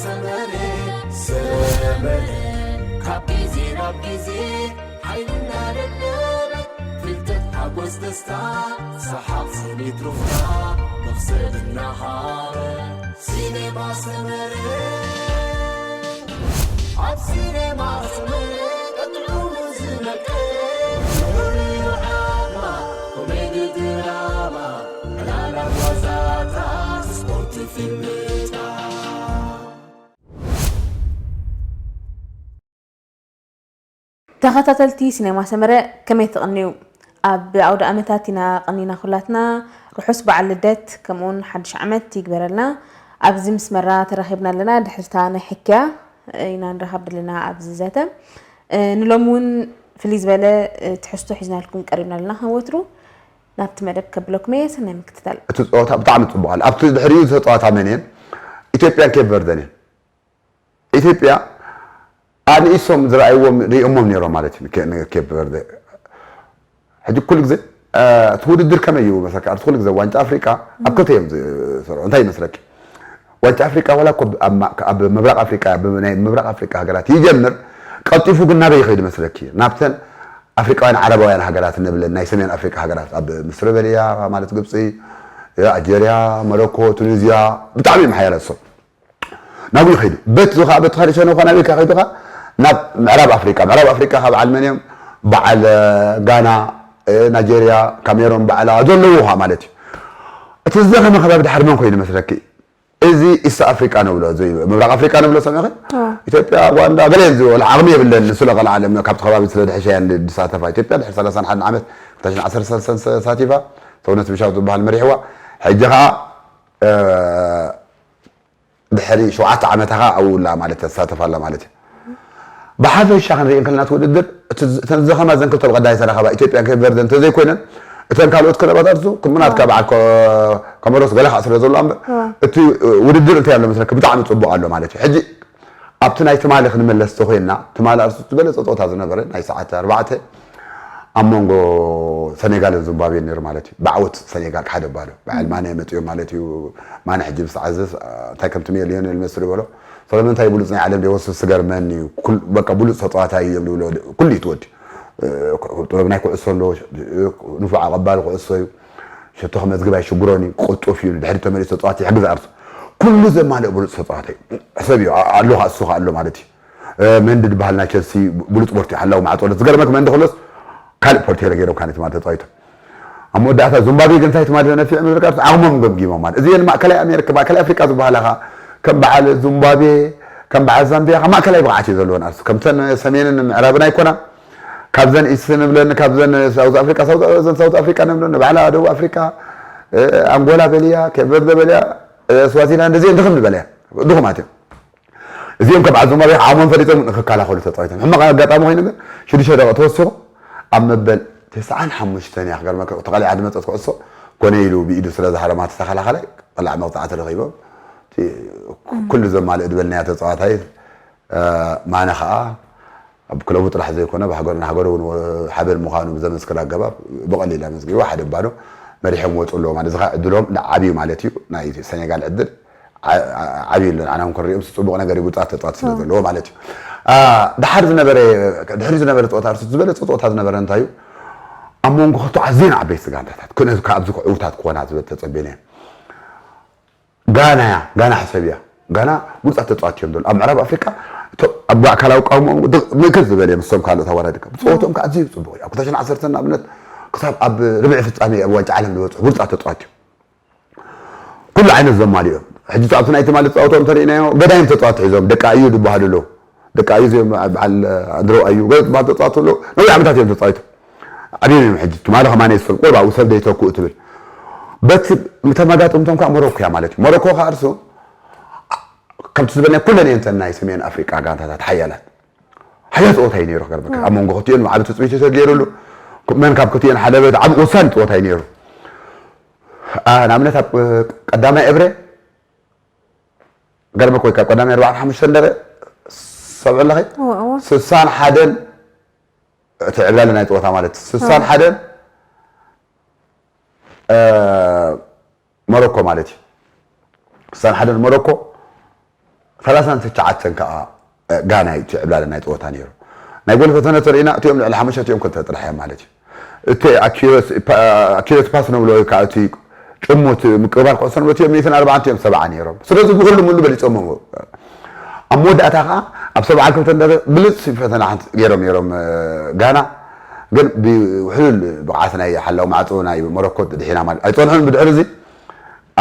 ሰመረ ሰመረ ካብ ግዜ ናብ ግዜ ሓይልና ደለበ ፍልጠት ሓጎስ ደስታ ሰሓቕ ስኒት ሩፍታ መኽሰብ እናሃበ ሲኔማ ሰመረ ኣብ ሲኔማ ሰመረ ቀጥዑ ዝመቀ ኮሜዲ ድራማ ዕላላ ጓዛታት ስፖርት ፊልምታት ተኸታተልቲ ሲኔማ ሰመረ ከመይ ትቕንዩ? ኣብ ኣውደ ኣመታት ኢና ቀኒና ኩላትና። ርሑስ በዓል ልደት ከምኡውን ሓድሽ ዓመት ይግበረልና። ኣብዚ ምስ መራ ተራኺብና ኣለና። ድሕርታ ናይ ሕክያ ኢና ንራኸብ ዘለና ኣብዚ ዘተ። ንሎም እውን ፍልይ ዝበለ ትሕዝቶ ሒዝናልኩም ቀሪብና ኣለና። ከም ወትሩ ናብቲ መደብ ከብለኩም እየ። ሰናይ ምክትታል። እቲ ፀወታ ብጣዕሚ ፅቡቅ ኣሎ። ኣብቲ ድሕሪኡ ዝተፃወታ መን እየን? ኢትዮጵያን ኬፕ ቨርደን እየን። ኢትዮጵያ ኣንኢሶም ዝረኣይዎም ሪኦሞም ነይሮም ማለት እዩ ንኬፕ ቨርደ። ሕጂ ኩሉ ግዜ እቲ ውድድር ከመይ እዩ መሰለካ? እቲ ኩሉ ግዜ ዋንጫ ኣፍሪቃ ኣብ ክልተ እዮም ዝሰርዑ። እንታይ ይመስለኪ? ዋንጫ ኣፍሪቃ ዋላ እኮ ኣብ ምብራቅ ኣፍሪቃ ናይ ምብራቅ ኣፍሪቃ ሃገራት ይጀምር ቀልጢፉ ግን ናበይ ይኸይድ መስለኪ? ናብተን ኣፍሪቃውያን ዓረባውያን ሃገራት ንብለን ናይ ሰሜን ኣፍሪቃ ሃገራት ኣብ ምስሪ በልያ ማለት ግብፂ፣ ኣልጀርያ፣ ሞሮኮ፣ ቱኒዝያ ብጣዕሚ እዮም ሓያላት እሶም። ናብኡ ይኸይዱ። በቲ ከዓ በቲ ካልእ ሸነኽ ከዓ ናበይ ከዓ ከይዱ ከዓ ናብ ምዕራብ ኣፍሪቃ። ምዕራብ ኣፍሪቃ ከዓ በዓል መን እዮም? በዓል ጋና፣ ናይጀርያ፣ ካሜሮን በዓል ዘለዉ ከዓ ማለት እዩ። እቲ ዝደኸመ ከባቢ ድሓር መን ኮይኑ መስለኪ? እዚ ኢስት ኣፍሪቃ ንብሎ እዚ ምብራቕ ኣፍሪቃ ንብሎ ሰሚዕኺ? ኢትዮጵያ፣ ሩዋንዳ ገለ እዮም ዝበሉ ዓቕሚ የብለን ንስለ ቀልዓለም ካብቲ ከባቢ ስለ ድሕሸ እያ ዝሳተፋ። ኢትዮጵያ ድሕሪ ሰላሳን ሓደን ዓመት ክልተ ሽሕን ዓሰርተ ሰለስተን ተሳቲፋ ሰውነት ምሻው ዝበሃል መሪሕዋ። ሕጂ ከዓ ድሕሪ ሸውዓተ ዓመት ኸዓ ኣብኡ ኣላ ማለት እያ ትሳተፍ ኣላ ማለት እዩ። ብሓፈሻ ክንርኢ እንከለና እቲ ውድድር እተን ዝኸማ እዘን ክልተ ብቐዳይ ዝተረኸባ ኢትዮጵያን ኬፕ ቨርደን እንተዘይኮይነን እተን ካልኦት ክለባት ኣርሱ ክምናትካ በዓል ኮሞሮስ ገለ ከዓ ስለ ዘሎ እምበር እቲ ውድድር እንታይ ኣሎ መስለኪ ብጣዕሚ ፅቡቕ ኣሎ ማለት እዩ። ሕጂ ኣብቲ ናይ ትማሊ ክንመለስ ተኮይንና ትማሊ ኣርሱ ዝበለፀ ፀወታ ዝነበረ ናይ ሰዓት ኣርባዕተ ኣብ መንጎ ሰኔጋልን ዚምባብዌን ነይሩ ማለት እዩ። ብዓወት ሰኔጋል ሓደ ባዶ ብዓል ማነ መፂኦም ማለት እዩ። ማነ ሕጂ ምስ ዓዘዝ እንታይ ከምቲ ሊዮኔል መሲ ዝበሎ ስለምንታይ ብሉፅ ናይ ዓለም ዲወስስ ዝገርመኒ እዩ። በቃ ብሉፅ ተፃዋታይ እዮም ዝብሎ ኩሉ እዩ ትወዲ ጥበብ ናይ ኩዕሶ ኣለዎ። ንፉዕ ኣቐባሊ ኩዕሶ እዩ። ሸቶ ክመዝግብ ኣይሽግሮን እዩ። ቅልጡፍ እዩ። ንድሕሪት ተመሊሱ ተፃዋቲ ይሕግዝ ኣርሱ ኩሉ ዘማልእ ብሉፅ ተፃዋታይ እዩ። ሕሰብ እዩ ኣሎ እሱ ኣሎ ማለት እዩ። መንዲ ዝበሃል ናይ ቸልሲ ብሉፅ ቦርቲ ሓላው ማዕፆ ኣሎ። ዝገርመክ መንዲ ክሎስ ካልእ ፖርቴሮ ገይሮም ካነ ትማሊ ተፃዊቶም። ኣብ መወዳእታ ዙምባቤ ግን እንታይ ትማሊ ነፊዕ ምድርጋር ዓቕሞም ገምጊሞም ማለት እዚአን ማእከላይ ኣሜሪካ ማእከላይ ኣፍሪቃ ዝበሃላ ኸዓ ከም በዓል ዙምባቤ ከም በዓል ዛምቢያ ኸዓ ማእከላይ ብቕዓት እዩ ዘለወን ኣርሱ ከምተን ሰሜንን ምዕራብን ኣይኮና። ካብዘን ኢስት ንብለን ካብዘን ሳውዝ ኣፍሪቃ ሳውዝ ኣዘን ሳውዝ ኣፍሪቃ ንብለን ንባዕላ ደቡብ ኣፍሪቃ ኣንጎላ በልያ ኬፕ ቨርደ በልያ ስዋዚላንድ እዚአን ድኽም ዝበለያ ድኹማት እዮም። እዚኦም ከም ዓዞም ኣበይ ዓቕሞም ፈሊጦም ንክከላኸሉ ተፃዊቶም ሕማቕ ኣጋጣሚ ኮይኑ ግን ሽዱሽተ ደቂቕ ተወሲኹ ኣብ መበል ተስዓን ሓሙሽተን እያ ክገርመካ እቲ ቀሊዓ ዝመፀት ኩዕሶ ኮነ ኢሉ ብኢዱ ስለ ዝሃረማ ተተኸላኸላይ ቀላዕ መቕፃዕቲ ረኺቦም ኩሉ ዘማልእ ዝበልናዮ ተፃዋታይ ማነ ከዓ ኣብ ክለቡ ጥራሕ ዘይኮነ ብሃገሩ ንሃገሩ እውን ሓበን ምዃኑ ብዘመስክር ኣገባብ ብቐሊል ኣመዝጊቡ ሓደ ባዶ መሪሖም ወፁ ኣለዎ ማለት እዚ ከዓ ዕድሎም ዓብዩ ማለት እዩ ናይ ሰኔጋል ዕድል ዓብዩ ኣሎ ንዓና እውን ክንሪኦም ፅቡቕ ነገር እዩ ብሉፃት ተፃወቲ ስለ ዘለዎ ማለት እዩ ድሓር ዝነበረ ድሕሪ ዝነበረ ፀወታ ርሱት ዝበለፀ ፀወታ ዝነበረ እንታይ እዩ ኣብ መንጎ ክልተ ኣዝየን ዓበይቲ ጋንታታት ካብዚ ዕዉታት ክኾና ዝበል ተፀቢና ጋና እያ ጋና ሕሰብ እያ ጋና ብሉፃት ተፃወቲ እዮም ዘሎ ኣብ ምዕራብ ኣፍሪካ ኣብ ኣካላዊ ቃውሞኦም ምእክል ዝበለ ምስቶም ካልኦት ኣወዳድካ ብፀወቶም ከዓ ኣዝዩ ፅቡቕ እዩ ኣብ ክልተ ሽሕን ዓሰርተን ንኣብነት ክሳብ ኣብ ርብዒ ፍፃሜ ኣብ ዋንጫ ዓለም ዝበፅሑ ብሉፃት ተፃወቲ እዮም ኩሉ ዓይነት ዘማልኡ እዮም ሕጂ ኣብቲ ናይ ትማሊ ተፃወቶም እንተሪእናዮ ገዳይም ተፃወቲ ሒዞም ደቂ ኣዩ ዝበሃሉ ኣለዉ ደቂ ኣዩ እዚኦም በዓል ኣንድረው ኣዩ ገለ ዝበሃል ተፃወቲ ኣለዉ ነዊሕ ዓመታት እዮም ተፃዊቶም ዓብዮም እዮም ሕጂ ትማሊ ከማነ ይስፈል ቁርብ ኣብኡ ሰብ ደይተክኡ ትብል በቲ ተመጋጥምቶም ከዓ ሞሮኮ እያ ማለት እዩ ሞሮኮ ከዓ እርሱ ከምቲ ዝበልና ኩለን እየን ተን ናይ ሰሜን ኣፍሪቃ ጋንታታት ሓያላት ሓያል ፀወታ እዩ ነይሩ ክገርመካ ኣብ መንጎ ክልቲኦን ዓቢ ትፅቢት ተገይሩሉ መን ካብ ክልቲኦን ሓደ በት ዓቢ ወሳኒ ፀወታ እዩ ነይሩ ንኣብነት ኣብ ቀዳማይ እብረ ገርመክ ወይ ካብ ቀዳማይ ኣርባዓን ሓሙሽተን ደቂቕ ሰብዑ ኣለኸ ስሳን ሓደን እቲ ዕብላለ ናይ ፀወታ ማለት ስሳን ሓደን ሞሮኮ ማለት እዩ ስሳን ሓደን ሞሮኮ ሰላሳን ትሽዓተን ከዓ ጋና እዩ እቲ ዕብላለ ናይ ፀወታ ነይሩ። ናይ ጎል ፈተነ ተሪእና እቲኦም ልዕሊ ሓሙሽተ እቲኦም ክልተ ጥራሕ እዮም ማለት እዩ። እቲ ኣኪረሲ ፓስ ንብሎ ወይ ከዓ እቲ ጭሙት ምቅባል ኩዕሶ ንብሎ እቲኦም ሚእትን ኣርባዓን እዮም ሰብዓ ነይሮም። ስለዚ ብኩሉ ሙሉ በሊፆም ኣብ መወዳእታ ከዓ ኣብ ሰብዓ ክልተ ብልፅ ፈተና ሓንቲ ገይሮም ነይሮም ጋና። ግን ብውሕሉል ብቕዓት ናይ ሓላው ማዕፅኡ ናይ ሞሮኮ ድሒና ማለት ኣይፀንሑን። ብድሕሪ እዚ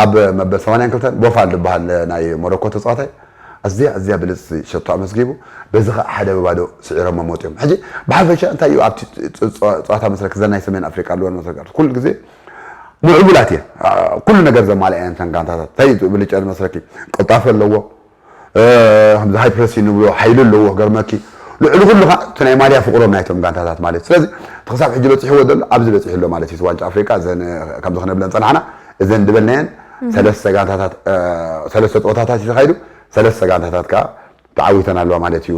ኣብ መበል ሰማንያን ክልተን ቦፋል ዝበሃል ናይ ሞሮኮ ተፃዋታይ ኣዝያ ኣዝያ ብልፅ ሸቶ ኣመስጊቡ። በዚ ከዓ ሓደ ብባዶ ስዒሮም መሞት እዮም። ሕጂ ብሓፈሻ እንታይ እዩ ኣብቲ ፀዋታ መስረክ ዘናይ ሰሜን ኣፍሪቃ ኣለወን መስረክ ኩሉ ግዜ ምዕቡላት እየን። ኩሉ ነገር ዘማልአ እየን እተን ጋንታታት። እንታይ እዩ ብልጫ ዝመስለኪ? ቅልጣፈ ኣለዎ። ከምዚ ሃይ ፕረስ ንብሎ ሓይሊ ኣለዎ። ገርመኪ ልዕሊ ኩሉ ከዓ እቲ ናይ ማልያ ፍቅሮም ናይቶም ጋንታታት ማለት እዩ። ስለዚ እቲ ክሳብ ሕጂ በፂሕዎ ዘሎ ኣብዚ በፂሑ ኣሎ ማለት እዩ። ዋንጫ ኣፍሪቃ እዘን ከምዚ ክነብለን ፀናሕና እዘን ድበልናየን ሰለስተ ጋንታታት ሰለስተ ፀወታታት እዩ ተካይዱ። ሰለስተ ጋንታታት ከዓ ተዓዊተን ኣለዋ ማለት እዩ።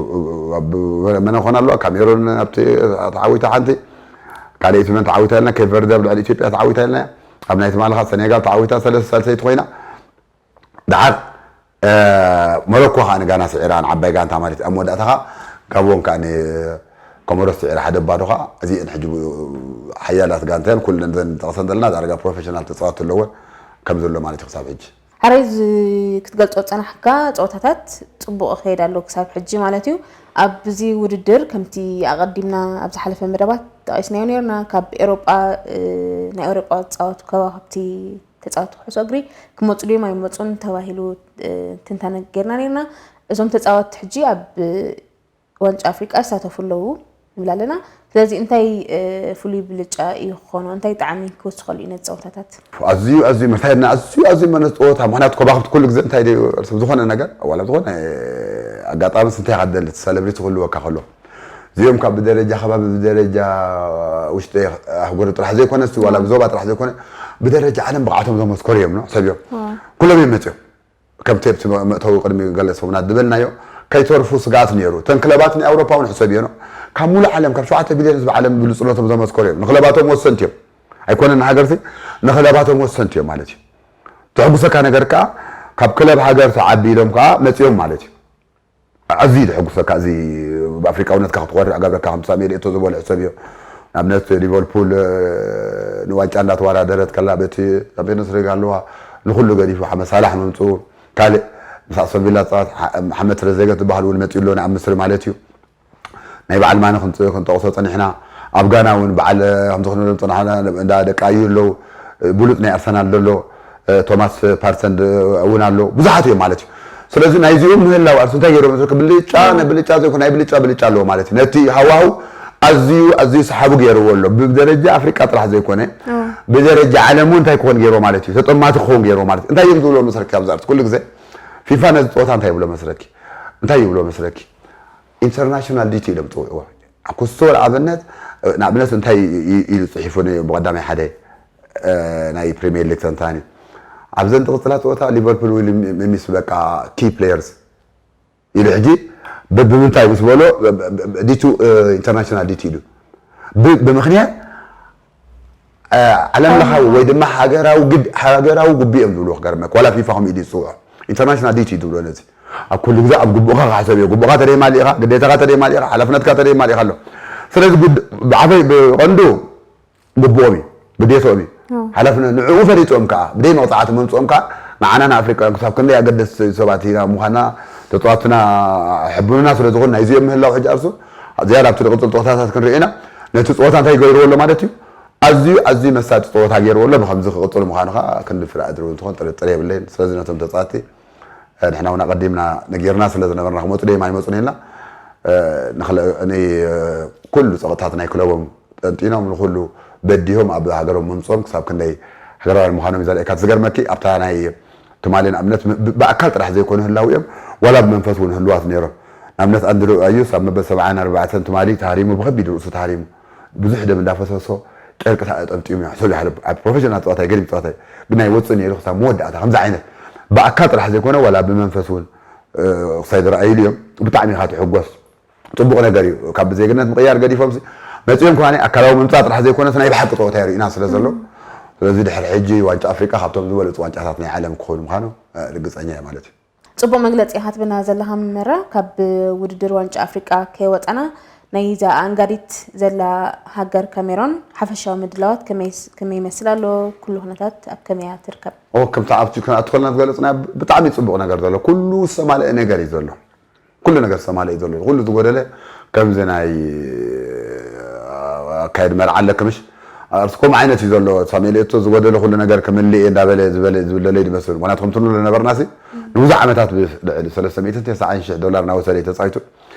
መነ ኮን ኣለዋ? ካሜሩን ኣብቲ ተዓዊታ ሓንቲ ካልኣይቲ መን ተዓዊታ ኢልና? ኬፕ ቨርደ ኣብ ልዕሊ ኢትዮጵያ ተዓዊታ ኢልና። ኣብ ናይ ትማሊ ከዓ ሰኔጋል ተዓዊታ ሰለስተ ሳልሰይቲ ኮይና። ደሓር ሞሮኮ ከዓ ንጋና ስዒራ ንዓባይ ጋንታ ማለት እዩ። ኣብ መወዳእታ ከዓ ጋቦን ከዓ ንኮሞሮስ ስዒራ ሓደ ባዶ ከዓ። እዚአን ሕጂ ሓያላት ጋንታ እየን። ኩለን ዘን ጠቕሰን ዘለና ዳርጋ ፕሮፌሽናል ተፃወቲ ኣለወን ከም ዘሎ ማለት እዩ ክሳብ ሕጂ። ሓረይ ክትገልፆ ዝፀናሕካ ፀወታታት ፅቡቕ ይኸይድ ኣሎ ክሳብ ሕጂ ማለት እዩ። ኣብዚ ውድድር ከምቲ ኣቐዲምና ኣብ ዝሓለፈ መደባት ጠቒስናዮ ነርና፣ ካብ ኤሮጳ ናይ ኤሮጳ ዝፃወቱ ከዋኽብቲ ተፃወቲ ኩዕሶ እግሪ ክመፁ ድዮም ኣይመፁን ተባሂሉ ትንታነ ጌርና ነርና። እዞም ተፃወቲ ሕጂ ኣብ ዋንጫ ኣፍሪቃ ይሳተፉ ኣለዉ ንብል ኣለና። ስለዚ እንታይ ፍሉይ ብልጫ እዩ ክኾኖ? እንታይ ጣዕሚ ክወስኸሉ እዩ ነዚ ፀወታታት? ኣዝዩ ኣዝዩ መርታይና ኣዝዩ ኣዝዩ መነ ፀወታ ምክንያቱ ከባክብቲ ኩሉ ግዜ እንታይ ድዩ እርሱ ዝኾነ ነገር ዋላ ዝኾነ ኣጋጣሚ እንታይ ካደል ሰለብሪቲ ክህልወካ ከሎ እዚኦም ካብ ብደረጃ ከባቢ ብደረጃ ውሽጢ ኣህጉር ጥራሕ ዘይኮነ ስ ዋላ ብዞባ ጥራሕ ዘይኮነ ብደረጃ ዓለም ብቕዓቶም ዘመስከሩ እዮም። ሕሰብ እዮም ኩሎም እዮም መፅኦም ከምቲ ኣብቲ መእተዊ ቅድሚ ገለ ሰሙናት ዝበልናዮ ከይተርፉ ስግኣት ነይሩ። እተን ክለባት ናይ ኣውሮፓ እውን ሕሰብ እየኖ ካብ ሙሉእ ዓለም ካብ ሸውዓተ ቢልዮን ህዝቢ ዓለም ብሉፅነቶም ዘመስከሩ እዮም። ንክለባቶም ወሰንቲ እዮም ኣይኮነን ንሃገርቲ ንክለባቶም ወሰንቲ እዮም ማለት እዩ። ተሕጉሰካ ነገር ከዓ ካብ ክለብ ሃገር ተዓቢ ኢሎም ከዓ መፂኦም ማለት እዩ። ኣዝዩ ዘሐጉሰካ እዚ ብኣፍሪቃውነትካ ክትኮርዕ ኣገብረካ ከም ሳሙኤል ኤቶ ዝበሎ ሕሰብ እዮ። ንኣብነት ሊቨርፑል ንዋንጫ እንዳተወዳደረት ከላ በቲ ቻምፒዮንስ ሊግ ኣለዋ ንኩሉ ገዲፉ ሓመድ ሳላሕ ምምፅኡ ካልእ ምስ ኣስቶን ቪላ ዝፃወት ሓመድ ትረዜገት ዝበሃል እውን መፂኡ ኣሎ ኣብ ምስሪ ማለት እዩ። ናይ በዓል ማነ ክንጠቕሶ ፀኒሕና ኣብ ጋና እውን በዓል ከምዚ ክንብሎም ፀናሕና እንዳ ደቂ ኣዩ ኣለዉ ብሉፅ ናይ ኣርሰናል ዘሎ ቶማስ ፓርሰን እውን ኣሎ ብዙሓት እዮም ማለት እዩ። ስለዚ ናይዚኦም ምህላው ኣርሱ እንታይ ገይሮም መስለክ ብልጫ ናይ ብልጫ ዘይኮነ ናይ ብልጫ ብልጫ ኣለዎ ማለት እዩ። ነቲ ሃዋህው ኣዝዩ ኣዝዩ ሰሓቡ ገይርዎ ኣሎ ብደረጃ ኣፍሪቃ ጥራሕ ዘይኮነ ብደረጃ ዓለም እውን እንታይ ክኾን ገይርዎ ማለት እዩ። ተጠማቲ ክኸውን ገይርዎ ማለት እዩ። እንታይ እዮም ዝብሎ መስለክ ኣብዚ ኣርሱ ኩሉ ግዜ ፊፋ ነዚ ፀወታ እንታይ ይብሎ መስለኪ እንታይ ይብሎ መስለኪ ኢንተርናሽናል ዲቲ ኢሎም ዝፅውዕዎ ኣብ ኮስቶ ንኣብነት ንኣብነት እንታይ ኢሉ ፅሒፉ ብቀዳማይ ሓደ ናይ ፕሪሚየር ሊግ ተንታኒ ኣብዘን ዝቕፅላ ፀወታ ሊቨርፑል ዊል ሚስ በቃ ኪ ፕሌየርስ ኢሉ ሕጂ ብምንታይ ምስ በሎ ዲቱ ኢንተርናሽናል ዲቲ ኢሉ ብምክንያት ዓለም ለኻዊ ወይ ድማ ሃገራዊ ግድ ሃገራዊ ግቢ እዮም ዝብልዎ ክገርመካ ዋላ ፊፋ ከምኡ ኢሉ ዝፅውዖ ኢንተርናሽናል ዲቲ ዝብሎ ነዚ ኣብ ኩሉ ግዜ ኣብ ግቡእካ ክሕሰብ እዮ ግቡእካ ተደይማሊእካ ግዴታካ ተደይማሊእካ ሓላፍነትካ ተደይማሊእካ ኣሎ ስለዚ ብዓፈይ ብቐንዱ ግቡኦም እዩ ግዴትኦም እዩ ሓላፍነት ንዕኡ ፈሊጦም ከዓ ብደይ መቕፃዕቲ መምፅኦም ከዓ ንዓና ንኣፍሪቃውያን ክሳብ ክንደይ ኣገደስቲ ሰባት ኢና ምዃና ተፃዋትና ሕቡንና ስለ ዝኾን ናይዚኦም ምህላው ሕጂ ኣርሱ ዝያዳ ኣብቲ ዝቕፅል ፀወታታት ክንርኢ ኢና ነቲ ፀወታ እንታይ ገይርዎ ኣሎ ማለት እዩ ኣዝዩ ኣዝዩ መሳጢ ፀወታ ገይርዎ ኣሎ ብከምዚ ክቕፅሉ ምዃኑ ከዓ ክንዲ ፍርኣድሪ እውን ትኾን ጥርጥር የብለይን ስለዚ ነቶም ተፃዋቲ ንሕና እውን ኣቐዲምና ነጊርና ስለ ዝነበርና ክመፁ ደይም ኣይመፁን ኢልና ኩሉ ፀቕታት ናይ ክለቦም ጠንጢኖም ንኩሉ በዲሆም ኣብ ሃገሮም ምምፅኦም ክሳብ ክንደይ ሃገራውያን ምዃኖም እዩ ዘርእየካ ዝገርመኪ ኣብታ ናይ ትማሊ ንኣብነት ብኣካል ጥራሕ ዘይኮኑ ህላው እዮም ዋላ ብመንፈስ እውን ህልዋት ነይሮም ንኣብነት ኣንድሩ ኣዩስ ኣብ መበል ሰብዓን ኣርባዕተን ትማሊ ተሃሪሙ ብከቢድ ርእሱ ተሃሪሙ ብዙሕ ደም እንዳፈሰሶ ጨርቂ ጠምጢሙ እዩ ሰብ ይሓልብ ኣብ ፕሮፌሽናል ፀዋታ ገሪም ፀዋታ ግን ናይ ወፅእ ነይሩ ክሳብ መወዳእታ ከምዚ ዓይነት ብኣካል ጥራሕ ዘይኮነ ዋላ ብመንፈስ እውን ክሳይ ዝረኣይሉ እዮም ብጣዕሚ ኢኻ ትሕጎስ ፅቡቕ ነገር እዩ ካብ ዜግነት ምቕያር ገዲፎም መፂኦም ከማኒ ኣካላዊ ምምፃእ ጥራሕ ዘይኮነስ ናይ ብሓቂ ፀወታ ይርኢና ስለ ዘሎ ስለዚ ድሕሪ ሕጂ ዋንጫ ኣፍሪቃ ካብቶም ዝበለፁ ዋንጫታት ናይ ዓለም ክኾኑ ምዃኑ ርግፀኛ እየ ማለት እዩ ጽቡቕ መግለጺ ኢኻ ትብና ዘለኻ መመራ። ካብ ውድድር ዋንጫ ኣፍሪቃ ከይወጻና፣ ናይዛ ኣንጋዲት ዘላ ሃገር ካሜሮን ሓፈሻዊ ምድላዋት ከመይ ስ-፣ ከመይ ይመስል ኣሎ? ኩሉ ኩነታት ኣብ ከመይ እያ ትርከብ? ኦ፣ ከምቲ ኣብቲ ክንኣቱ ከለና ዝገለጽና ብጣዕሚ ጽቡቕ ነገር ዘሎ፣ ኩሉ ዝተማልአ ነገር እዩ ዘሎ። ኩሉ ነገር ዝተማልአ እዩ ዘሎ። ኩሉ ዝጎደለ ከምዚ ናይ ኣካየድ መርዓ ኣለክ ምሽ? ኣርስ ከምኡ ዓይነት እዩ ዘሎ። ሳሙኤል ኤቶ ዝጎደለ ኩሉ ነገር ክምልእ እየ እንዳበለ ዝበለ፣ ዝብለለይ ዝመስል። ምኽንያቱ ከምቲ ንብሎ ነበርና ሲ፣ ንብዙሕ ዓመታት ብ-፣ ልዕሊ ሰለስተ ሚእትን ተስዓን ሽሕ ዶላር እናወሰደ እዩ ተጻዊቱ።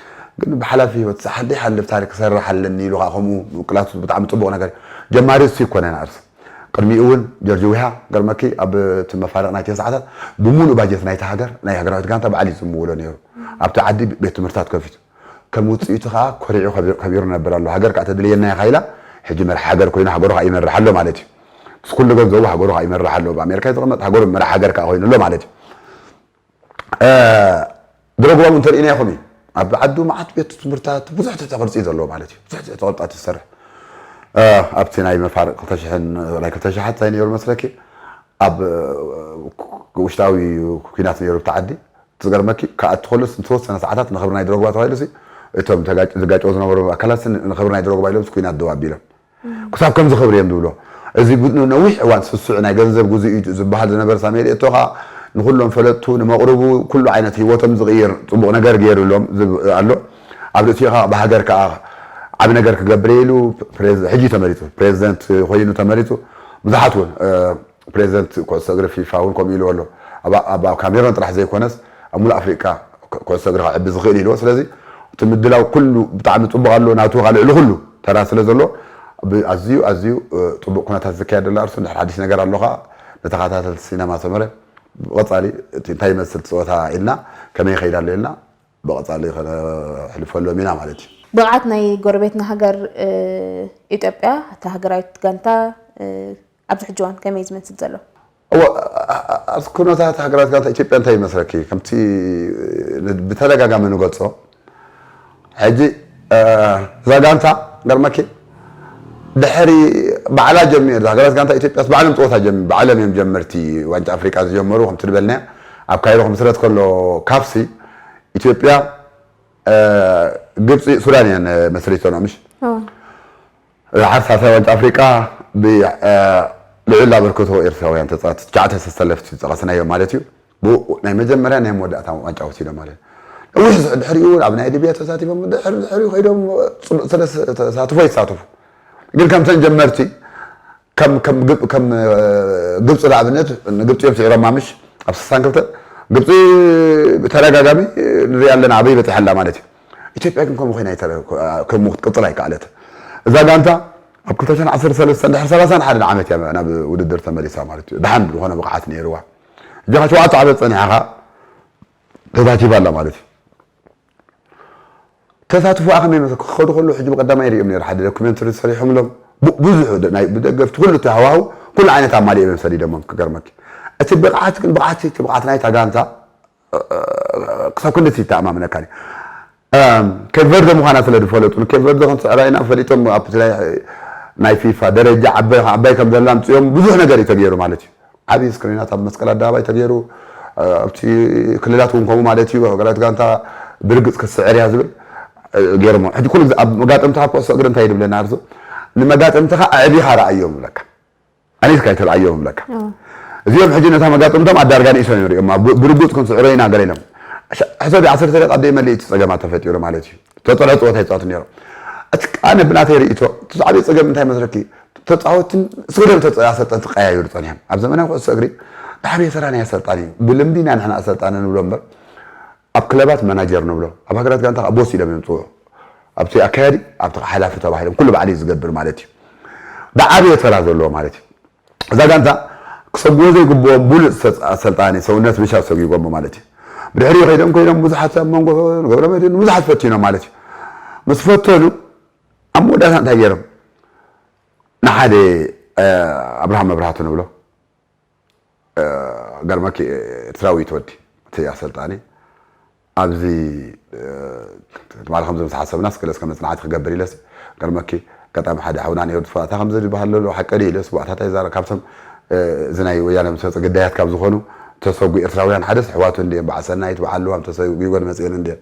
ግን ብሓላፊ ህይወት ዝሓልፍ ታሪክ ክሰርሕ ኣለኒ ኢሉ ከዓ ከምኡ ምቅላሱ ብጣዕሚ ጽቡቕ ነገር እዩ። ጀማሪ እሱ ይኮነን ኣርስ። ቅድሚኡ እውን ጆርጅ ዊሃ ገርመኪ ኣብ እቲ መፋርቕ ናይ ቴስዓ ሰዓታት ብምሉእ ባጀት ናይቲ ሃገር ናይ ሃገራዊት ጋንታ ባዕሉ እዩ ዝምውሎ ነይሩ። ኣብቲ ዓዲ ቤት ትምህርትታት ከፊቱ። ከም ውጽኢቱ ከዓ ኮሪዑ ከቢሩ፣ ከቢሩ ነበር ኣሎ። ሃገር ከዓ ተድልየና እያ ኢላ፣ ሕጂ መርሒ ሃገር ኮይኑ ሃገሩ ከዓ ይመርሕ ኣሎ ማለት እዩ። ምስ ኩሉ ገንዘቡ ሃገሩ ከዓ ይመርሕ ኣሎ። ኣብ ኣሜሪካ እዩ ዝቕመጥ፣ ሃገሩ መርሒ ሃገር ከዓ ኮይኑ ኣሎ ማለት እዩ። እ፣ ድሮግባ እውን እንተርኢና ኢኹም እዩ። ኣብ ዓዱ መዓት ቤት ትምህርትታት ብዙሕ ትሕተ ቅርጺ እዩ ዘለዎ ማለት እዩ። ብዙሕ ትሕተ ቅርጻት ይሰርሕ። እ፣ ኣብቲ ናይ መፋርቕ ክልተ ሽሕን ናይ ክልተ ሽሓት እንታይ ነይሩ መስለኪ? ኣብ፣ እ፣ ውሽጣዊ ኩናት ነይሩ ኣብቲ ዓዲ። ዝገርመኪ፣ ክኣቱ ከሎስ ንዝተወሰነ ሰዓታት ንኽብሪ ናይ ድሮግባ ተባሂሉ ሲ፣ እቶም ተጋጭ-፣ ዝጋጨው ዝነበሩ ኣካላት ሲ ንኽብሪ ናይ ድሮግባ ኢሎም ሲ ኩናት ደው ኣቢሎም። ክሳብ ከምዚ ክብሪ እዮም ዝብሎ። እዚ ብ-፣ ነዊሕ እዋን ስሱዕ ናይ ገንዘብ ግዙእ እዩ ዝበሃል ዝነበረ ሳሙኤል ኤቶ ኸኣ ንኹሎም ፈለጥቱ፣ ንመቕርቡ፣ ኩሉ ዓይነት ህይወቶም ዝቕይር ጽቡቕ ነገር ገይሩሎም ዝብ-፣ ኣሎ። ኣብ ርእሲኡ ኸኣ ብሃገር ከኣ ዓቢ ነገር ክገብር እየ ኢሉ ፕሬዝ-፣ ሕጂ ተመሪጹ፣ ፕሬዚደንት ኮይኑ ተመሪጹ። ብዙሓት እውን፣ እ፣ ፕሬዚደንት ኩዕሶ እግሪ ፊፋ እውን ከምኡ ኢልዎ ኣሎ። ኣብ፣ ኣብ፣ ኣብ ካሜሮን ጥራሕ ዘይኮነስ ኣብ ሙሉእ ኣፍሪቃ ኩ-፣ ኩዕሶ እግሪ ከዕቢ ዝኽእል ኢልዎ። ስለዚ እቲ ምድላው ኩሉ ብጣዕሚ ጽቡቕ ኣሎ፣ ናቱ ኸኣ ልዕሊ ኩሉ ተራ ስለ ዘሎ ብ-፣ ኣዝዩ፣ ኣዝዩ፣ እ፣ ጽቡቕ ኩነታት ዝካየድ ዘሎ ኣርሱ። እንድሕር ሓድሽ ነገር ኣሎ ኸኣ ንተኸታተልቲ ሲነማ ሰመረ ብቐጻሊ እቲ እንታይ ይመስል ጸወታ ኢልና ከመይ ይኸይድ ኣሎ ኢልና ብቐጻሊ ከነሕልፈሎም ኢና ማለት እዩ። ብቕዓት ናይ ጎረቤትና ሃገር፣ እ፣ ኢትዮጵያ፣ እታ ሃገራዊት ጋንታ፣ እ፣ ኣብዚ ሕጂ እዋን ከመይ እዩ ዝመስል ዘሎ? እወ፣ ኣ-፣ ኣ-፣ ኣብዚ ኩነታት ሃገራት ጋንታ ኢትዮጵያ እንታይ ይመስለኪ? ከምቲ ን-፣ ብተደጋጋሚ ንገልጾ፣ ሕጂ፣ እ፣ እዛ ጋንታ ገርመኪ ድሕሪ ባዕላ ጀሚር፣ ሃገራት ጋንታ ኢትዮጵያስ ባዕሎም ጸወታ ጀም-፣ ባዕሎም እዮም ጀመርቲ ዋንጫ ኣፍሪቃ ዝጀመሩ። ከምቲ ዝበልናዮ ኣብ ካይሮ ክምስረት ከሎ ካፍሲ ኢትዮጵያ፣ እ፣ ግብጺ፣ ሱዳን እየን መስሪተኖ ምሽ? እዎ። ዝሓር ሳልሳይ ዋንጫ ኣፍሪቃ ብ-፣ እ፣ ልዑል ኣበርክቶ ኤርትራውያን ተጻወትቲ ትሽዓተ ተሰለፍቲ ዝጠቐስናዮም ማለት እዩ። ብኡ ናይ መጀመርያ ናይ መወዳእታ ዋንጫ ወሲዶም ማለት እዩ። ነዊሕ ዝ-፣ ድሕሪኡ እውን ኣብ ናይ ሊብያ ተሳቲፎም ድሕሪ፣ ድሕሪኡ ከይዶም ጽቡቕ ስለ ስ-፣ ተሳትፎ ይሳተፉ። ግን ከምተን ጀመርቲ ከም፣ ከም ግብ-፣ ከም፣ እ፣ ግብጺ ንኣብነት ንግብጺ እዮም ስዒሮማ ምሽ ኣብ ስሳን ክልተ ግብጺ ብተደጋጋሚ ንሪኣ ኣለና ኣበይ በጺሓ ኣላ ማለት እዩ። ኢትዮጵያ ግን ከምኡ ኮይና ኣይተረ-፣ ከምኡ ክትቅጽል ኣይከኣለትን። እዛ ጋንታ ኣብ ክልተ ሽሕን ዓሰርተ ሰለስተን ድሕሪ ሰላሳን ሓደን ዓመት እያ ናብ ውድድር ተመሊሳ ማለት እዩ። ደሓን ዝኾነ ብቕዓት ነይርዋ። ሕጂ ኸዓ ሸውዓተ ዓመት ጸኒሓ ኸዓ ተሳቲፋ ኣላ ማለት እዩ። ተሳትፎኣ ከመይ መሰ-፣ ክኸዱ ከለዉ ሕጂ ብቀዳማይ ሪኦም ነይሩ። ሓደ ዶክመንተሪ ሰሪሖምሎም። ቡ-፣ ብዙሕ ደ-፣ ናይ ብደገፍቲ ኩሉ እቲ ሃዋህው ኩሉ ዓይነት ኣማሊኦም እዮም ሰዲዶሞም ክገርመኪ። እቲ ብቕዓት ግን ብቕዓት እቲ ብቕዓት ናይታ ጋንታ ክሳብ ክንድቲ ይተኣማመነካ ድዩ? እም፣ ኬፕ ቨርደ ምዃና ስለ ዝፈለጡ፣ ንኬፕ ቨርደ ክንስዕራ ኢና ፈሊጦም፣ ኣብቲ ናይ፣ ናይ ፊፋ ደረጃ ዓባይ፣ ዓባይ ከም ዘላ ኣምፅኦም ብዙሕ ነገር እዩ ተገይሩ ማለት እዩ። ዓብዪ ስክሪናት ኣብ መስቀል ኣደባባይ ተገይሩ፣ ኣብቲ ክልላት እውን ከምኡ ማለት እዩ። ሃገራዊት ጋንታ ብርግፅ ክትስዕር እያ ዝብል፣ እ፣ ገይሮሞ። ሕጂ ኩሉ ግዜ ኣብ መጋጥምትኻ ኩዕሶ እግሪ እንታይ ድብለና እርሱ? ንመጋጥምትኻ ኣዕቢኻ ረኣዮም ይብለካ። ኣኒስካ ኣይትርኣዮም ይብለካ። እዎ። እዚኦም ሕጂ ነታ መጋጥምቶም ኣዳርጋ ንእሶም እዮም ሪኦም። ብ-፣ ብርጉጽ ክንስዕሮ ኢና ገለ ኢሎም። ሸ-፣ ሕሰቢ፣ ዓሰርተ ደቂቃ ደይመልእ እቲ ጸገማት ተፈጢሩ ማለት እዩ። ተጸርዮ ጸወታ ይጻወቱ ነይሮም። እቲ ኣነ ብናተይ ርእይቶ፣ እቲ ዝዓበየ ጸገም እንታይ መስለኪ? ተጻወትን ስግደም ተጸ-፣ ኣሰልጠንቲ ቀያይሩ ጸኒሖም። ኣብ ዘመናዊ ኩዕሶ እግሪ ዝዓበየ ተራ ናይ ኣሰልጣኒ እዩ። ብልምዲ ኢና ንሕና ኣሰልጣኒ ንብሎ እምበር፣ ኣብ ክለባት መናጀር ንብሎ፣ ኣብ ሃገራት ጋንታ ከዓ ቦስ ኢሎም እዮም ዝፅውዑ። ኣብቲ ኣካያዲ፣ ኣብቲ ከዓ ሓላፊ ተባሂሎም ኩሉ ባዕሉ እዩ ዝገብር ማለት እዩ። ዝዓበየ ተራ ዘለዎ ማለት እዩ። እዛ ጋንታ ክሰግዎ ዘይግብኦም ብሉፅ ሰ-፣ ኣሰልጣኒ ሰውነት ብሻ ሰጊጎሞ ማለት እዩ። ብድሕሪኡ ከይዶም ከይዶም ብዙሓት ኣብ መንጎ ገብረመድህን ብዙሓት ፈቲኖም ማለት እዩ። ምስ ፈተኑ ኣብ መወዳእታ እንታይ ገይሮም? ንሓደ፣ እ፣ ኣብርሃም መብራህቱ ንብሎ፣ እ፣ ገርመኪ ኤርትራዊ እዩ እቲ ወዲ፣ እቲ ኣሰልጣኒ። ኣብዚ፣ እ፣ ትማሊ ከምዚ ምስ ሓሰብናስ ገለ እስከ መጽናዕቲ ክገብር ኢለስ፣ ገርመኪ ኣጋጣሚ ሓደ ሓውና ነይሩ፣ "ትፈ-፣ ኣታ ከምዚ ዝበሃል ዘሎ ሓቂ ድዩ?" ኢለስ፣ "ብኣታታ ይዛረብ፣ ካብቶም፣ እ፣ እዚ ናይ ወያነ ምስ መጸ ግዳያት ካብ ዝኾኑ፣ እቲ ተሰጉ ኤርትራውያን ሓደስ ኣሕዋቱ እንድዮም፣ በዓል ሰናይት፣ በዓል ልዋም ተሰጉ ይጎን መጽኤን እንድዮም።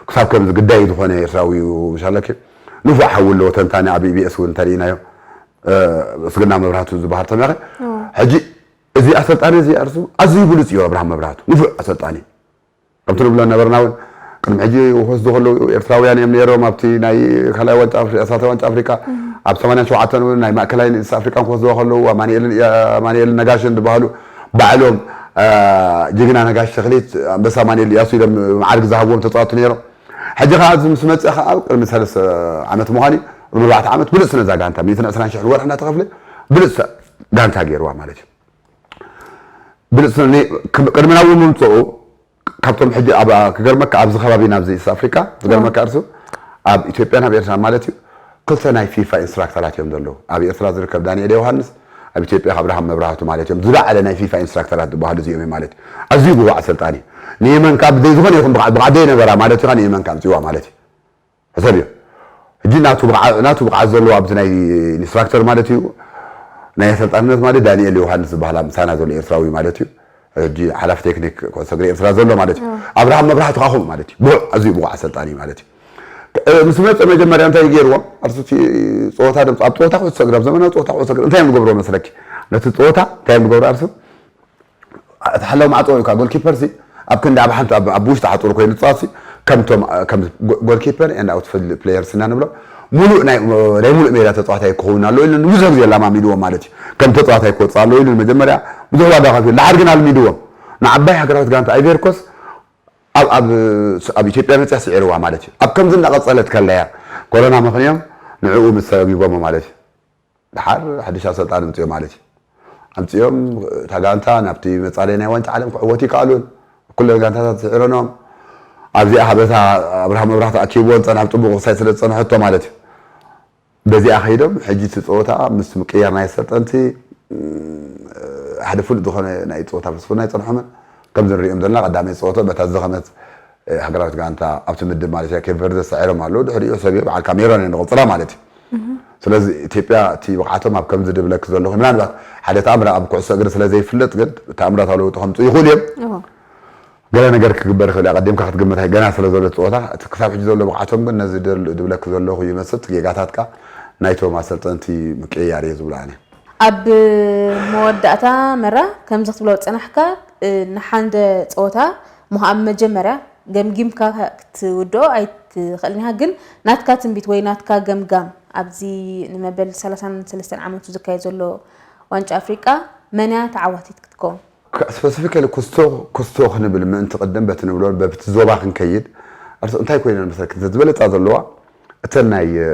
ክሳብ ከምዚ ግዳይ ዝኾነ ኤርትራዊ እዩ ምሻለኪ። ንፉዕ ሓዊ ኣለዎ፣ ተንታኒ ኣብ ኢቢኤስ እውን እንተርኢናዮ፣ እ፣ ምስግና መብራህቱ ዝበሃል ተማኸ። ሕጂ እዚ ኣሰልጣኒ እዚ ኣርሱ ኣዝዩ ብሉጽ እዩ፣ ኣብርሃም መብራህቱ። ንፉዕ ኣሰልጣኒ። ከምቲ ንብሎ ነበርና እውን፣ ቅድሚ ሕጂ ክወስዱ ከለዉ ኤርትራውያን እዮም ነይሮም። ኣብቲ ናይ ካልኣይ ዋንጫ ኣፍሪ-፣ ሳልሳይ ዋንጫ ኣፍሪቃ፣ ኣብ ሰማንያን ሸውዓተን እውን ናይ ማእከላይ ንእስ ኣፍሪቃን ክወስድዋ ከለዉ፣ ኣማኑኤልን፣ ኣማኑኤልን ነጋሽን ዝበሃሉ ባዕሎም፣ እ፣ ጅግና ነጋሽ ተኽሊት፣ ኣንበሳ ኣማኑኤል እያሱ ኢሎም መዓርግ ዝሃብዎም ተጻወትቲ ነይሮም። ሕጂ ኸዓ እዚ ምስ መጽእ ኸዓ ኣብ ቅድሚ ሰለስተ ዓመት ምዃን እዩ፣ ቅድሚ ኣርባዕተ ዓመት ብሉጽ ነዛ ጋንታ፣ ሚእትን ዕስራን ሽሕ ወርሒ እናተኸፍለ ብሉጽ ጋንታ ገይርዋ ማለት እዩ። ብሉጽ ነ-፣ ቅድሚ ናብ ምምጽኡ ካብቶም ሕጂ ኣብ፣ ክገርመካ ኣብዚ ከባቢ ናብዚ ኢስት ኣፍሪካ ዝገርመካ እርሱ ኣብ ኢትዮጵያን ኣብ ኤርትራ ማለት እዩ ክልተ ናይ ፊፋ ኢንስትራክተራት እዮም ዘለዉ። ኣብ ኤርትራ ዝርከብ ዳንኤል ዮሃንስ፣ ኣብ ኢትዮጵያ ኣብርሃም መብራህቱ ማለት እዮም። ዝለዓለ ናይ ፊፋ ኢንስትራክተራት ዝበሃሉ እዚኦም እዮም ማለት እዩ። ኣዝዩ ግቡእ ኣሰልጣኒ እዩ። ንየመን ካብ ዘይዝኾነ ይኹን ብቕዓት፣ ብቕዓት ዘይነበራ ማለት እዩ፣ ንየመን ካብ ኣምፅዋ ማለት እዩ። ሕሰብ እዩ። ሕጂ ናቱ ብቕዓ-፣ ናቱ ብቕዓት ዘለዎ ኣብዚ ናይ ኢንስትራክተር ማለት እዩ፣ ናይ ኣሰልጣንነት ማለት ዳንኤል ዮሃንስ ዝበሃል ኣብ ምሳና ዘሎ ኤርትራዊ ማለት እዩ። ሕጂ ሓላፊ ቴክኒክ ኩዕሶ እግሪ ኤርትራ ዘሎ ማለት እዩ። ኣብርሃም መብራህቱ ከዓ ከምኡ ማለት እዩ። ብቑዕ፣ ኣዝዩ ብቑዕ ኣሰልጣኒ እዩ ማለት እዩ። እ፣ ምስ መፀ መጀመርያ እንታይ ገይርዎም? ኣርሱቲ ፀወታ ደም-፣ ኣብ ፀወታ ኩዕሶ እግሪ፣ ኣብ ዘመናዊ ፀወታ ኩዕሶ እግሪ እንታይ እዮም ዝገብርዎ መስለኪ? ነቲ ፀወታ እንታይ እዮም ዝገብሩ ኣርሱ? እቲ ሓላው ማዕጾ ወይ ከዓ ጎልኪፐር ሲ ኣብ ክንዲ ኣብ ሓንቲ ኣብ፣ ኣብ ውሽጢ ሓጹር ኮይኑ ዝጻወት ሲ ከምቶም፣ እ፣ ከም ጎ-፣ ጎልኪፐር ኤንድ ኣውትፊልድ ፕሌየርስ ኢና ንብሎ፣ ሙሉእ ናይ፣ ናይ ሙሉእ ሜዳ ተጻዋታይ ክኸውን ኣለዎ ኢሉ ንብዙሕ ግዜ ኣላማሚድዎም ማለት እዩ። ከም ተጻዋታይ ክወጽእ ኣለዎ ኢሉ መጀመርያ ብዙሕ ዋጋ ከፊሉ። ድሓር ግን ኣልሚድዎም። ንዓባይ ሃገራዊት ጋንታ ኣይቬርኮስ ኣብ፣ ኣብ፣ ኣብ ኢትዮጵያ መጽያ ስዒርዋ ማለት እዩ። ኣብ ከምዚ እናቐጸለት ከለያ ኮሮና ምኽንዮም ንዕኡ ምስ ሰጊጎሞ ማለት እዩ። ድሓር ሓድሽ ኣሰልጣኒ ኣምፅኦም ማለት እዩ። ኣምፅኦም እታ ጋንታ ናብቲ መፃለይ ናይ ዋንጫ ዓለም ክዕወት ይከኣሉን ኩለን ጋንታታት ስዒረኖም ኣብዚኣ ሃበታ ኣብርሃም መብራህቲ ኣኪብዎን ፀናሕ ጥቡቕ ክሳይ ስለ ዝፀንሐቶ ማለት እዩ። በዚኣ ከይዶም ሕጂ እቲ ፀወታ ምስ ምቅያር ናይ ኣሰልጠንቲ፣ እም፣ ሓደ ፍሉጥ ዝኾነ ናይ ፀወታ ፍልስፍና ኣይፀንሖምን። ከምዚ ንሪኦም ዘለና ቀዳመይ ፀወታ በታ ዝኸመት ሃገራዊት ጋንታ ኣብቲ ምድብ ማለት እያ ኬፕ ቨርደ ሰዒሮም ኣለዉ። ድሕሪኡ ሰብዮ በዓል ካሜሮን እየን ዝቕፅላ ማለት እዩ። ስለዚ ኢትዮጵያ እቲ ብቕዓቶም ኣብ ከምዚ ድብለኪ ዘለኹ ምናልባት ሓደ ተኣምር ኣብ ኩዕሶ እግሪ ስለ ዘይፍለጥ ግን ተኣምራታዊ ለውጢ ከምፅኡ ይኽእሉ እዮም። ገለ ነገር ክግበር ይኽእል እዩ። ኣቐዲምካ ክትግምት ኣይ-፣ ገና ስለ ዘሎ እቲ ፀወታ እቲ ክሳብ ሕጂ ዘሎ ብቕዓቶም ግን ነዚ ድል-፣ ድብለኪ ዘለኹ ይመስል። እቲ ጌጋታት ከኣ ናይቶም ኣሰልጠንቲ ምቅይያር እየ ዝብሎ ኣነ። ኣብ መወዳእታ መራ ከምዚ ክትብሎ ዝጸናሕካ፣ እ፣ ንሓንደ ጸወታ እሞ ኣብ መጀመርያ ገምጊምካ ክትውድኦ ኣይትኽእልን ኢኻ፣ ግን ናትካ ትንቢት ወይ ናትካ ገምጋም ኣብዚ ንመበል ሰላሳን ሰለስተን ዓመቱ ዝካየድ ዘሎ ዋንጫ ኣፍሪቃ መን እያ ተዓዋቲት ክትከውን? ከ-፣ ስፐሲፊካሊ ኩስቶ፣ ኩስቶ ክንብል ምእንቲ ቅድም በቲ ንብሎ በብቲ ዞባ ክንከይድ ኣርስ-፣ እንታይ ኮይነን መሰለክ ዝበለጻ ዘለዋ እተን ናይ፣ እ፣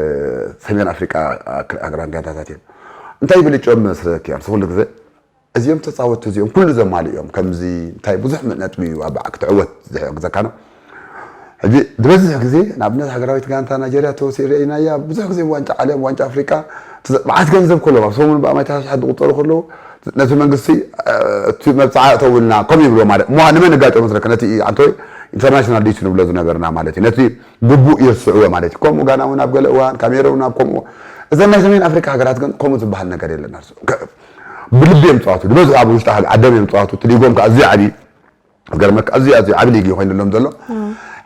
ሰሜን ኣፍሪቃ፣ እ፣ ሃገራት ጋንታታት እየን። እንታይ ብልጭኦም መስለኪ? ኣርስ ኩሉ ግዜ እዚኦም ተጻወትቲ እዚኦም ኩሉ ዘማልኡ እዮም። ከምዚ እንታይ ብዙሕ ነጥቢ እዩ ኣብ ክትዕወት ዝሕግዘካ ነው። ሕጂ ዝበዝሕ ግዜ ንኣብነት ሃገራዊት ጋንታ ናይጀርያ ተወሲእ ርኢናያ። ብዙሕ ግዜ ዋንጫ ዓለም፣ ዋንጫ ኣፍሪቃ፣ ትዘ-፣ መዓት ገንዘብ ከለዎም ኣብ ሰሙን ብኣማይታ ሽሓት ዝቑጸሩ ከለዉ ነቲ መንግስቲ፣ እ፣ እቲ መብጽዓ እተውልና ከም ይብሎ ማለት እሞ ንመን ንጋጮ መስለካ? ነቲ ኣንቶይ ኢንተርናሽናል ዲት ንብሎ ዝነበርና ማለት እዩ። ነቲ ግቡእ የስዕዎ ማለት እዩ። ከምኡ ጋና እውን ኣብ ገለ እዋን፣ ካሜሮን ኣብ ከምኡ። እዘን ናይ ሰሜን ኣፍሪካ ሃገራት ግን ከምኡ ዝበሃል ነገር የለን። ኣርሱ-፣ ከ-፣ ብልቢ እዮም ጸዋቱ። ዝበዝሑ ኣብ ውሽጢ ዓዲ-፣ ዓዶም እዮም ጸዋቱ። እቲ ሊጎም ከኣ ኣዝዩ ዓቢ፣ ዝገርመካ ኣዝዩ፣ ኣዝዩ ዓቢ ሊግ እዩ ኮይኑሎም ዘሎ።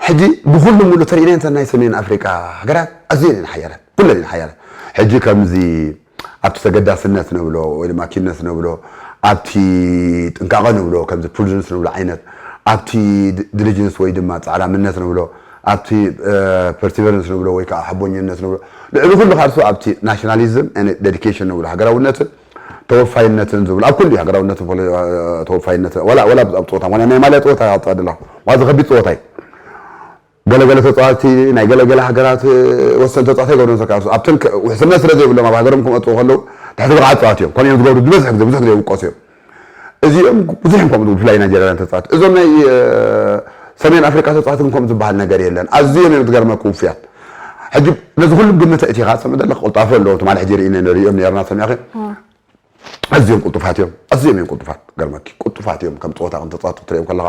ሕጂ ብኹሉ ሙሉ ተሪኢና እንተ ናይ ሰሜን ኣፍሪካ ሃገራት ኣዝየን እየን ሓያላት። ኩለን እየን ሓያላት። ሕጂ ከምዚ ኣብቲ ተገዳስነት ንብሎ ወይ ድማ ኪንነት ንብሎ፣ ኣብቲ ጥንቃቐ ንብሎ፣ ከምዚ ፕሩደንስ ንብሎ ዓይነት፣ ኣብቲ ድ-፣ ዲሊጀንስ ወይ ድማ ጻዕራምነት ንብሎ፣ ኣብቲ፣ እ፣ ፐርሲቨረንስ ንብሎ ወይ ከዓ ሓቦኝነት ንብሎ፣ ልዕሊ ኩሉ ካልሱ ኣብቲ ናሽናሊዝም ኤንድ ዴዲኬሽን ንብሎ፣ ሃገራውነትን ተወፋይነትን ዝብሎ፣ ኣብ ኩሉ እዩ ሃገራውነትን ፖለ-፣ እ፣ ተወፋይነትን፣ ዋላ፣ ዋላ ኣብ ጸወታ፣ ዋላ ናይ ማልያ ጸወታ ኣውጽኣ ደለኹ፣ ዋላ እዚ ከቢድ ጸወታ እዩ። ገለገለ ተጻዋቲ፣ ናይ ገለገለ ሃገራት፣ እ፣ ወሰንቲ ተጻዋቲ ይገብሩ ነሰካ። ኣብተን ከ-፣ ውሕስነት ስለ ዘይብሎም ኣብ ሃገሮም ክመጽኡ ከለዉ ትሕቲ ብቕዓት ተጻዋቲ እዮም። ከምኡ እዮም ዝገብሩ፣ ዝበዝሕ ግዜ፣ ብዙሕ ግዜ ይውቀሱ እዮም። እዚኦም ብዙሕ እዮም ከምኡ ዝብሉ፣ ብፍላይ ናይጀርያውያን ተጻዋቲ። እዞም ናይ፣ እ፣ ሰሜን ኣፍሪቃ ተጻዋቲ ግን ከምኡ ዝበሃል ነገር የለን። ኣዝዮም እዮም ዝገርመኩ ውፉያት። ሕጂ ነዚ ኩሉ ግምት ኣእቲኻ፣ ሰምዕ ዘለኻ ቅልጣፈ ኣለዎ። ትማሊ ሕጂ ርኢነ ንሪኦም ነርና፣ ሰሚዕኺ? ኣዝዮም ቅልጡፋት እዮም። ኣዝዮም እዮም ቅልጡፋት። ገርመኪ፣ ቅልጡፋት እዮም። ከም ጸወታ ከም ተጻወቱ ትርእዮም ከለኻ፣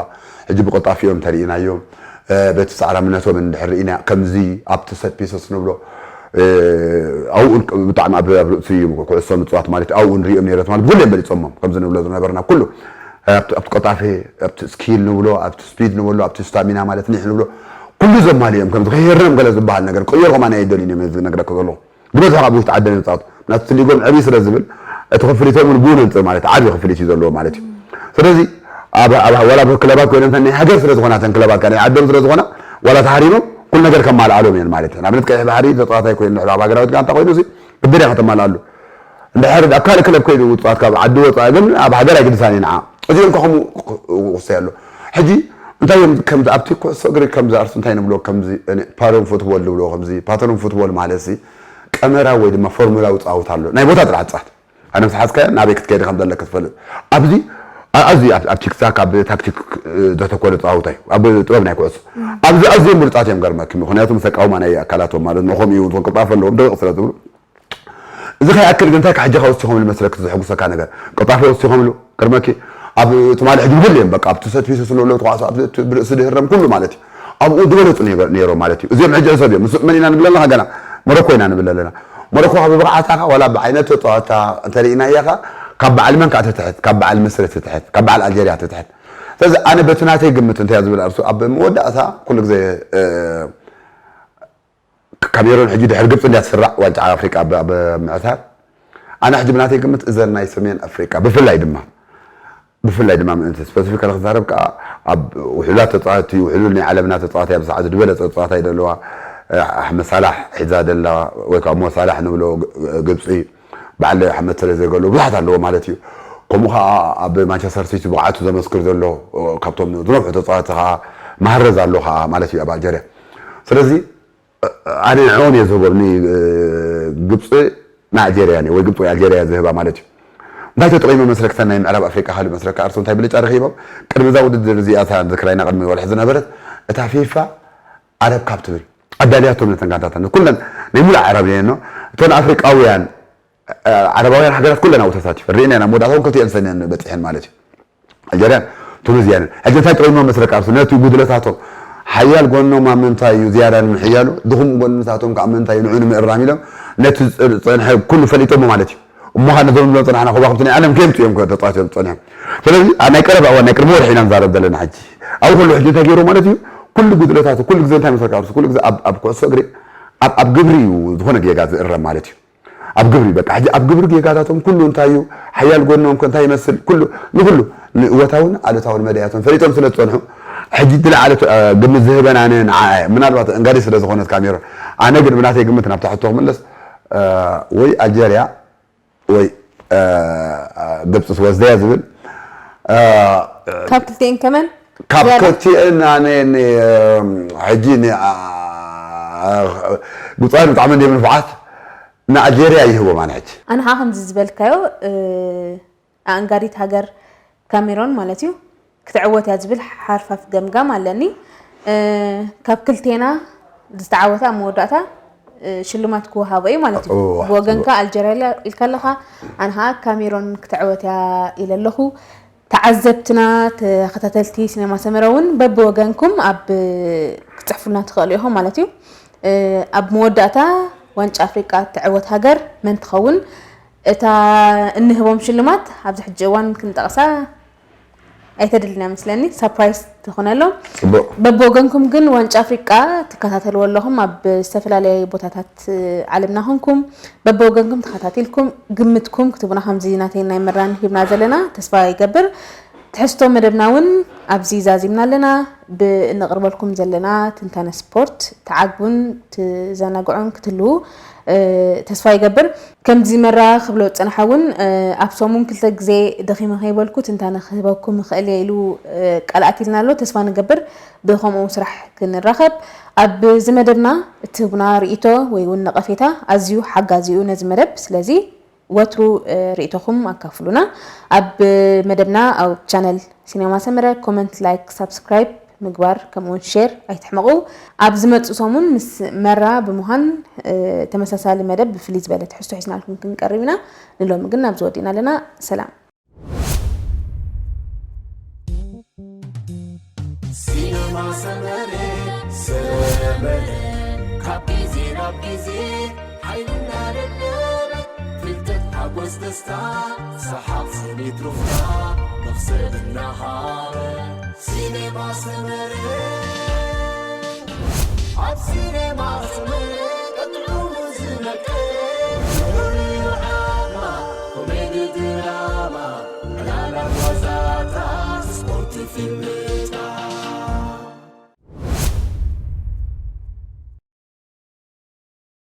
ሕጂ ብቅልጣፊኦም እንተርኢናዮም፣ እ፣ በቲ ጻዕራምነቶም እንድሕር ርኢና፣ ከምዚ ኣብቲ ሰት ፒሰስ ንብሎ፣ እ፣ ኣብኡ ብጣዕሚ ኣብ፣ ኣብ ርእሲ ኩዕሶ ምጽዋት ማለት ኣብኡ ንርእዮም ነይረ ማለት ብኹሉ እዮም በሊጾሞም። ከምዚ ንብሎ ዝነበርና ኩሉ፣ ኣብቲ ኣብቲ ቀጣፌ፣ ኣብቲ ስኪል ንብሎ፣ ኣብቲ ስፒድ ንብሎ፣ ኣብቲ ስታሚና ማለት ኒሕ ንብሎ፣ ኩሉ ዘማልኦም፣ ከምዚ ከይህረም ገለ ዝበሃል ነገር ቅየር ከማን ኣይደልዩን እዮም፣ እዚ ነግረካ ዘለኹ። ዝበዝሑ ካብ ውሽጢ ዓደን ይጻወቱ። ናቱ ሊጎም ዕብይ ስለ ዝብል፣ እቲ ክፍሊቶም እውን ብኡ ነንጽር ማለት እዩ። ዓብይ ክፍሊት እዩ ዘለዎ ማለት እዩ። ስለዚ ኣብ ኣብ ዋላ ኣብ ክለባት ኮይነን ናይ ሃገር ስለ ዝኾና፣ እተን ክለባት ናይ ዓዶም ስለ ዝኾና፣ ዋላ ተሃሪሞም ኩሉ ነገር ከማልኣሎም እየን ማለት እዩ። ንኣብነት ቀይሕ ባሕሪ ተጻዋታይ ኮይኑ ድሕሪ ኣብ ሃገራዊት ጋንታ ኮይኑ እዚ ግድን እያ ከተማልኣሉ። እንድሕር ኣብ ካልእ ክለብ ከይዱ ውጽዋት ካብ ዓዲ ወጻኢ ግን ኣብ ሃገር ኣይግድሳን እዩ ንዓ። እዚኦም ከ ከምኡ ክስተይ ኣሎ። ሕጂ እንታይ እዮም ከምዚ ኣብቲ ኩዕሶ እግሪ ከምዚ ኣርሱ እንታይ ንብሎ ከምዚ ፓተርን ፉትቦል ንብሎ ከምዚ ፓተርን ፉትቦል ማለት ሲ ቀመራዊ ወይ ድማ ፎርሙላዊ ጻውታ ኣሎ። ናይ ቦታ ጥራሕ ጻት ኣነ ምስ ሓዝካዮ ናበይ ክትከይድ ከም ዘለካ ትፈልጥ። ኣብዚ ኣ- ኣዝዩ ኣብ ኣብ ቲክታክ ኣብ ታክቲክ እ፣ ዘተኮረ ጻውታ እዩ። ኣብ ጥበብ ናይ ኩዕሶ ኣብዚ ኣዝዮም ብሉጻት እዮም ገርመኪ። ምክንያቱ ምስ ኣቃውማ ናይ ኣካላቶም ማለት ንኹም እዩ ዝቅልጣፈ ኣለዎም ደቂቕ ስለ ዝብሉ እዚ ከይኣክል ግን እንታይ ካሕጃኻ ወሲኾምሉ መስለክ ዘሕጉሰካ ነገር? ቅልጣፈ ወሲኾምሉ ቅድመኪ ኣብ ትማሊ ሕጂ ብግል እዮም በቃ ኣብቲ ሰት ፊሱ ስለ ኣለዉ ተዋሳእቲ እቲ ብርእሲ ድህረም ኩሉ ማለት እዩ። ኣብኡ ዝበለጹ ነይሮ- ነይሮም ማለት እዩ። እዚኦም ሕጂ ሕሰብ እዮም። ምስ መን ኢና ንብል ኣለና ገና ሞሮኮ ኢና ንብል ኣለና። ሞሮኮ ካብ ብቕዓታ ኸ ዋላ ብዓይነት ተጻዋታ እንተርኢና እያ ኸ ካብ በዓል መን ከዓ ትትሕት? ካብ በዓል ምስሪ ትትሕት? ካብ በዓል ኣልጀርያ ትትሕት? ስለዚ ኣነ በቲ ናተይ ግምት እንታይ እያ ዝብል ኣርሱ ኣብ መወዳእታ ኩሉ ግዜ እ፣ ካሜሮን ሕጂ ድሕሪ ግብፂ እንድያ ትስራዕ ዋንጫ ኣፍሪቃ ኣብ ኣብ ምዕታር ኣነ ሕጂ ብናተይ ግምት እዘን ናይ ሰሜን ኣፍሪቃ ብፍላይ ድማ ብፍላይ ድማ ምእንቲ ስፐሲፊካሊ ክዛረብ ከዓ ኣብ ውሕሉላት ተፃወቲ ውሕሉል ናይ ዓለምና ተፃዋታይ ኣብ ሰዓት ዝበለፀ ተፃዋታይ ዘለዋ ኣሕመድ ሳላሕ ሒዛ ደላ ወይ ከዓ ሞ ሳላሕ ንብሎ ግብፂ በዓል ኣሕመድ ስለ ዘገሎ ብዙሓት ኣለዎ ማለት እዩ። ከምኡ ከዓ ኣብ ማንቸስተር ሲቲ ብቕዓቱ ዘመስክር ዘሎ ካብቶም ዝነብሑ ተፃወቲ ከዓ ማህረዝ ኣሎ ከዓ ማለት እዩ ኣብ ኣልጀርያ። ስለዚ ኣነ ንዕኦም እየ ዝህቦም ንግብፂ ንኣልጀርያ ወይ ግብፂ ወይ ኣልጀርያ ዝህባ ማለት እዩ። እንታይ ተጠቂሞ መስለክ እተን ናይ ምዕራብ ኣፍሪቃ ካልእ መስለካ ኣርሱ እንታይ ብልጫ ረኪቦም ቅድሚ እዛ ውድድር እዚኣ እታ ዝክራይና ቅድሚ ወርሒ ዝነበረት እታ ፊፋ ዓረብ ካብ ትብል ኣዳልያቶም ነተን ጋንታታት ኩለን ናይ ሙሉእ ዓረብ እየን እተን ኣፍሪቃውያን ዓረባውያን ሃገራት ኩለን ኣብኡ ተሳቲፈን ርኢና ኢና መወዳእታ እውን ክልቲኤን ሰነን በፂሐን ማለት እዩ። ኣልጀርያን ቱኒዝያን ሕጂ እንታይ ጥቕሚ መስረካ ኣብሱ ነቲ ጉድለታቶም ሓያል ጎኖም ኣብ ምንታይ እዩ ዝያዳ ንምሕያሉ ድኹም ጎንታቶም ከዓ ምንታይ እዩ ንዑ ንምእራም ኢሎም ነቲ ዝፀንሐ ኩሉ ፈሊጦሞ ማለት እዩ። እሞ ከዓ ነዞም ንብሎም ፅናሕና ከዋክብቲ ናይ ዓለም ከየምፁ እዮም ተፃዋት እዮም ፀኒሖም። ስለዚ ኣብ ናይ ቀረባ እዋን ናይ ቅድሚ ወርሒ ኢና ንዛረብ ዘለና ሕጂ ኣብ ኩሉ ሕጂ እንታይ ገይሩ ማለት እዩ። ኩሉ ጉድለታቱ ኩሉ ግዜ እንታይ መስረካ ኣብሱ ኩሉ ግዜ ኣብ ኩዕሶ እግሪ ኣብ ግብሪ እዩ ዝኾነ ጌጋ ዝእረም ማለት እዩ። ኣብ ግብሪ በቃ ሕጂ ኣብ ግብሪ ጌጋታቶም ኩሉ እንታይ እዩ ሓያል ጎኖም ከ እንታይ ይመስል ኩሉ ንኩሉ ንእወታውን ኣሉታውን መዳያቶም ፈሊጦም ስለ ዝፀንሑ ሕጂ ዝለዓለ ግምት ዝህበን ኣነ ንዓ ምናልባት እንጋዲ ስለ ዝኾነት ካሜሮን ኣነ ግን ብናተይ ግምት ናብታ ሕቶ ክምለስ ወይ ኣልጀርያ ወይ ግብፂ ትወስደያ ዝብል ካብ ክልቲኤን ከመን ካብ ክልቲኤን ኣነ ሕጂ ግብፃውያን ብጣዕሚ እንዲዮም ንፉዓት ንኣልጀርያ ይህቦም ኣነ ሕጂ። ኣነ ከዓ ከምዚ ዝበልካዮ ኣእንጋዲት ሃገር ካሜሮን ማለት እዩ ክትዕወት እያ ዝብል ሓርፋፍ ገምጋም ኣለኒ። ካብ ክልቴና ዝተዓወተ ኣብ መወዳእታ ሽልማት ክወሃቦ እዩ ማለት እዩ። ብወገንካ ኣልጀርያ ኢልካ ኣለኻ፣ ኣነ ከዓ ካሜሮን ክትዕወት እያ ኢለ ኣለኹ። ተዓዘብትና ተኸታተልቲ ሲነማ ሰመረ እውን በብወገንኩም ኣብ ክትፅሕፉልና ትኽእሉ ኢኹም ማለት እዩ። ኣብ መወዳእታ ዋንጫ ኣፍሪቃ ትዕወት ሃገር መን ትኸውን? እታ እንህቦም ሽልማት ኣብዚ ሕጂ እዋን ክንጠቕሳ ኣይተድልን እያ መስለኒ፣ ሳፕራይዝ ትኾነሎም። በብወገንኩም ግን ዋንጫ ኣፍሪቃ ትከታተልዎ ኣለኹም ኣብ ዝተፈላለየ ቦታታት ዓለምና ኮንኩም በብወገንኩም ተኸታቲልኩም ግምትኩም ክትቡና ከምዚ ናተይ ናይ ምራን ሂብና ዘለና ተስፋ ይገብር። ትሕዝቶ መደብና እውን ኣብዚ ዛዚምና ኣለና። ብእነቕርበልኩም ዘለና ትንታነ ስፖርት ትዓግቡን ትዘናግዑን ክትህልዉ ተስፋ ይገብር። ከምዚ መራ ክብሎ ዝጸንሓ እውን ኣብ ሰሙን ክልተ ግዜ ደኺመ ከይበልኩ ትንታነ ክህበኩም ይኽእል እየ ኢሉ ቃል ኣትልና ኣሎ። ተስፋ ንገብር ብኸምኡ ስራሕ ክንራኸብ። ኣብዚ መደብና እትህቡና ርእይቶ ወይ እውን ነቐፌታ ኣዝዩ ሓጋዚ እዩ ነዚ መደብ። ስለዚ ወትሩ ርእይቶኹም ኣካፍሉና። ኣብ መደብና ኣብ ቻነል ሲኔማ ሰመረ ኮመንት፣ ላይክ፣ ሳብስክራይብ ምግባር ከምኡውን ሼር ኣይትሕመቑ። ኣብ ዝመፅእ ሰሙን ምስ መራ ብምዃን ተመሳሳሊ መደብ ብፍልይ ዝበለ ትሕዝቶ ሒዝናልኩም ክንቀርብ ኢና። ንሎሚ ግን ናብዚ ወዲእና ኣለና። ሰላም። ሲነማ ሰመረ ሰመረ ካብ ግዜ ናብ ግዜ ሓይልና ደለበ ፍልጠት ሓጎስ ደስታ ሰሓቕ ስኒት ሩፍታ መኽሰብና ሃበ ሲኔማ ሰመረ፣ ኣብ ሲኔማ ሰመረ ቅጥዑ ዝነቀ ርኡይ ዓማ፣ ኮሜዲ ድራማ፣ ዕላላ ጓዛታት፣ ስፖርት ፊልም